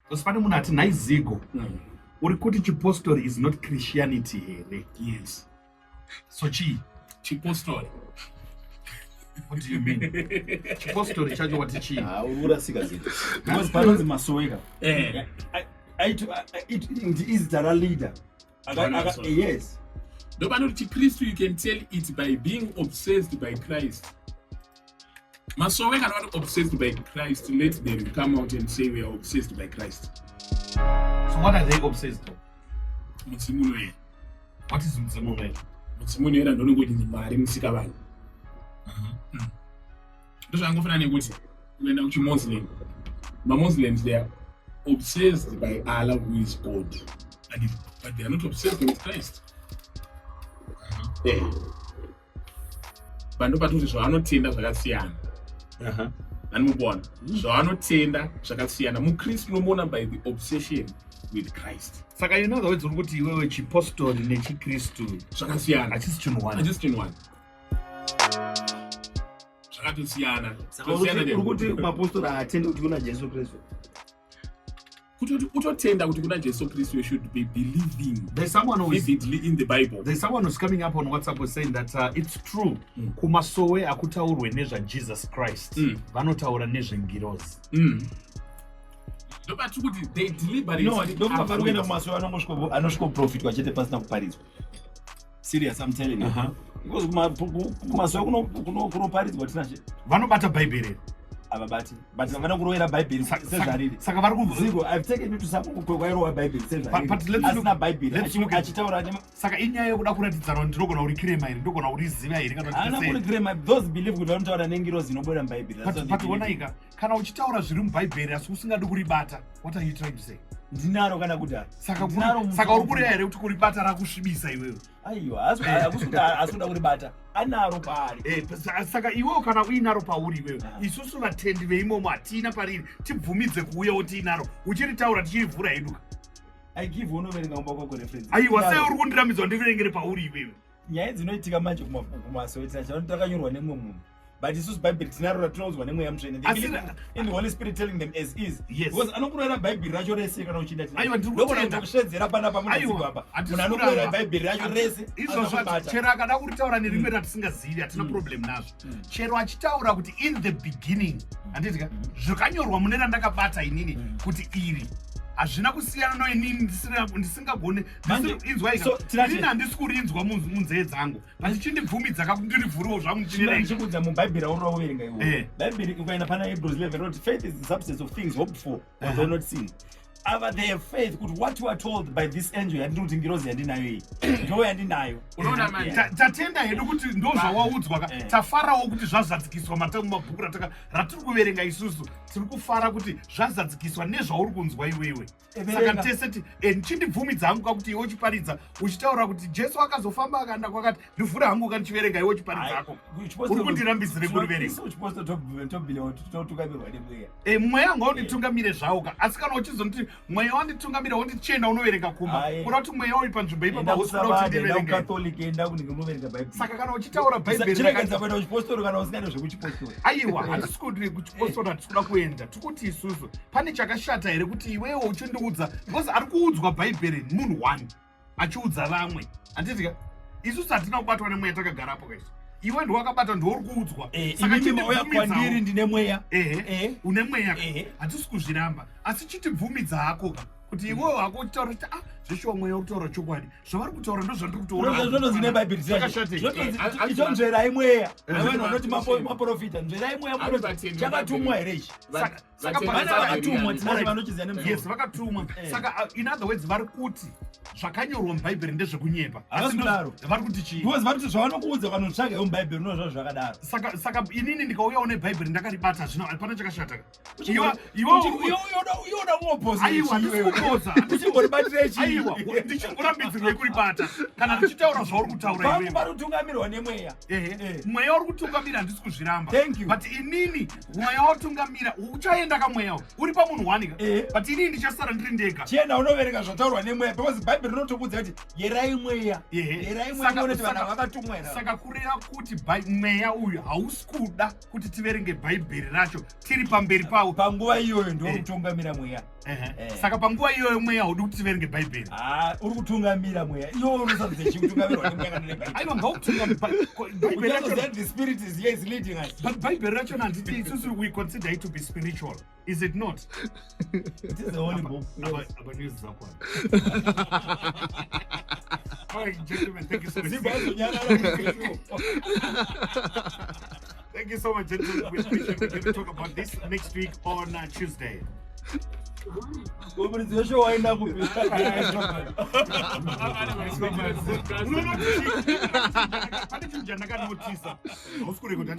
Because pane munhu ati, "Nhai Zigo, uri kuti chipostori is not Christianity here?" Yes. So chii? Chipostori. What do you mean? Chipostori chacho wati chii? Ah, uri kurasika zita, because panonzi masoweka izita raleader. Johanna Masowe. Yes. Ndopanoti chiKristu, you can tell it by being obsessed by Christ. Masowe kana vari obsessed by Christ, let them come out and say, "We are obsessed by Christ." So what are they obsessed of? Mudzimu unoyera. What is mudzimu unoyera? Mudzimu unoyera ndonongoti Mwari musika vanhu. Ndozvangofanana nekuti kuenda kuchiMuslim, maMuslims, they are obsessed by Allah, who is God, but they are not obsessed with Christ. Pandopati kuti zvavanotenda zvakasiyana. Anomubona zvavanotenda zvakasiyana. MuKristu unomuona by the obsession with Christ. Saka in other words uri kuti iwewe chipostori nechiKristu zvakasiyana. Hachisi chinhu one? Hachisi chinhu one, zvakatosiyana. Saka uri kuti mapostori haatendi kuti kuna Jesu Kristu? Kutoti utotenda kuti kuna Jesu Kristu, you should be believing There's someone who is vividly in the Bible. There's someone who's coming up on WhatsApp who's saying that it's true, kumasowe akutaurwe nezvaJesus Christ, vanotaura nezvengirozi. Ndobati kuti they deliberately No, ndofunga vari kuenda kumasowe anosvikoprofitwa chete pasina kuparidzwa. Serious, I'm telling you, because kumasowe kunoparidzwa tinashe. Vanobata Bhaibheri here? Avabati, but havana kurovera Bhaibheri sezvariri. Saka vari ku Zigo, I've taken you to some kwairowa Bhaibheri sezvariri, But let's asina Bhaibheri, let's look achitaura Saka inyaya yekuda kuratidzana kuti ndinogona kurikirema here, ndogona kuriziva here, kana kuti Haana sei? kurikirema. Those believe kuti vanotaura nengirozi inobuda muBhaibheri. That's what they But believe. onaika, kana uchitaura zviri muBhaibheri asi usingadi kuribata, what are you trying to say? Ndinaro kana kudhara. Saka Ndinaro saka uri kureva here kuti kuribata rakusvibisa iwewe? Aiwa, haasi kuti haasi kuda kuribata, anaro paari. Saka iwewo kana uinaro pauri iwewe, isusu vatendi veimomo hatina pariri, tibvumidze kuuyawo tiinaro, uchiritaura tichirivhura heduka. I give, unoverenga kumba kwako reference. Aiwa, sei Ndinaro. uri kundirambidza ndiverengere pauri iwewe? Nyaya dzinoitika manje kumasowe tinacho takanyorwa nemumwe munhu, but isusu Bhaibheri tinaro ratinoudzwa neMweya Mutsvene. They Asi believe in the Holy Spirit telling them as is, Yes. because anokurayira Bhaibheri racho rese kana uchida. Aiwa, ndiri Ndogona kutenda. kutokushedzera panapa Aiwa, munhu apa, hatisi munhu anokurayira kuramba. Bhaibheri racho rese Izvozvo asina chero akada kuritaura nerimwe ratisingazivi, hatina problem nazvo. Chero achitaura kuti "In the beginning", handiti ka, zvakanyorwa mune randakabata inini kuti iri hazvina kusiyana noinini ndisingagone. Inzwa, So, inini handisi kurinzwa munzee dzangu, but chindibvumidza kakuti ndirivhurewo zvangu ndichiverenga. Ndichikudza muBhaibheri rauri kuverenga iwo, Bhaibheri ukaenda pana Hebrews 11 rinoti, "Faith is the substance of things hoped for, although not seen." Ava, they have faith kuti what you are told by this angel yandiri kuti ngirozi yandinayo iyi ndo yandinayo. Unoona manje? Tatenda hedu kuti ndo zvawaudzwa ka. Tafarawo kuti zvazadzikiswa mabhuku ratiri kuverenga isusu. Tiri kufara kuti zvazadzikiswa nezvauri kunzwa iwewe. Saka Verenga. tese chindibvumidza hangu kakuti iwe uchiparidza uchitaura kuti Jesu akazofamba akaenda kwakati, ndivhure hangu kandichiverenga, iwe uchiparidza hako. Uri kundirambidzire kuriverenga? Totukamirwa nemweya. Mweya ngaunditungamire zvawo ka, asi kana uchizonditi mweya wanditungamira wondichienda unoverenga kumba, kuda kuti mweya uri panzvimbo Enda ipapo hausi kuda kuti kuSabata, enda ndiverenge. kuCatholic, enda kunenge unoverenga Bhaibheri. Saka kana uchitaura Bhaibheri Chiregedza kuenda kuchipostori kana usingade zvekuchipostori. Aiwa, hatisi kuti kuchipostori hatisi kuda kuenda. Tikuti isusu pane chakashata here kuti iwewe uchindiudza? Because ari kuudzwa Bhaibheri munhu one achiudza vamwe, handiti ka? Isusu hatina kubatwa nemweya, takagarapo kaisi. Iwe ndiwakabata, ndiwo uri kuudzwa. Saka Imimi mauya chindibvumidzawo. kwandiri, ndine mweya. Ehe. Une mweya ka. Hatisi kuzviramba, asi chitibvumidza hako ka kuti iwewe hako uchitaura kuti, "Ah, zveshuwa mweya uri kutaura chokwadi, zvavari kutaura ndo zvandiri kutoona." Zvinonzi neBhaibheri, Zvakashatei? icho nzverai mweya. Vanhu vanoti maprofita, nzverai mweya. Ari vatendi Chakatumwa here ichi? Saka Vana vakatumwa, tinacho vanochiziva nemusoro. Yes, vakatumwa. Saka in other words vari kuti zvakanyorwa muBhaibheri ndezvekunyepa? Havasi kudaro. Vari kuti chii? Because vari kuti zvavanokuudza vanotsvaga iwo muBhaibheri unozva zvakadaro. Saka inini ndikauyawo neBhaibheri ndakaribata, zvino hapana chakashata. Iyoda kuopoza. Aiwa, handisi kupoza. Uchingoribatirei chii? Aiwa, ndichimborambidzirwei kuribata kana ndichitaura zvauri kutaura Pangu iwewe? pari kutungamirwa nemweya. Ehe. Mweya uri kutungamira, handisi kuzviramba. Thank you. But inini mweya watungamira uchaenda kamweya uri pamunhu one ka, but inini ndichasara ndiri ndega. Chienda unoverenga zvataurwa nemweya, because Bhaibheri rinotokuudza kuti yerai mweya. Yerai mweya muone kuti vanhu vakatumwa here. Saka kureva kuti mweya uyu hausi kuda kuti tiverenge Bhaibheri racho tiri pamberi pawo? Panguva iyoyo ndo kutungamira mweya. Saka panguva iyoyo mweya haudi kuti tiverenge Bhaibheri. Ah, uri kutungamira mweya iwo unosarudza chii, kutungamirwa nemweya kana neBhaibheri? Aiwa, ngaukutunga Bhaibheri Uchazoziva racho. kuti the spirit is here, is leading us. But Bhaibheri rachona, handiti isusu we consider it to be spiritual, is it not? It is the holy book. Apa news dzakwana. All right, gentlemen, thank you so much. Zibva azonyarara. Thank you so much, gentlemen. We appreciate it. We're going to talk about this next week on Tuesday. Muridzi weshow waenda kupi? Unoona kuti pane chinhu chandakanotisa, hausi kurekodha.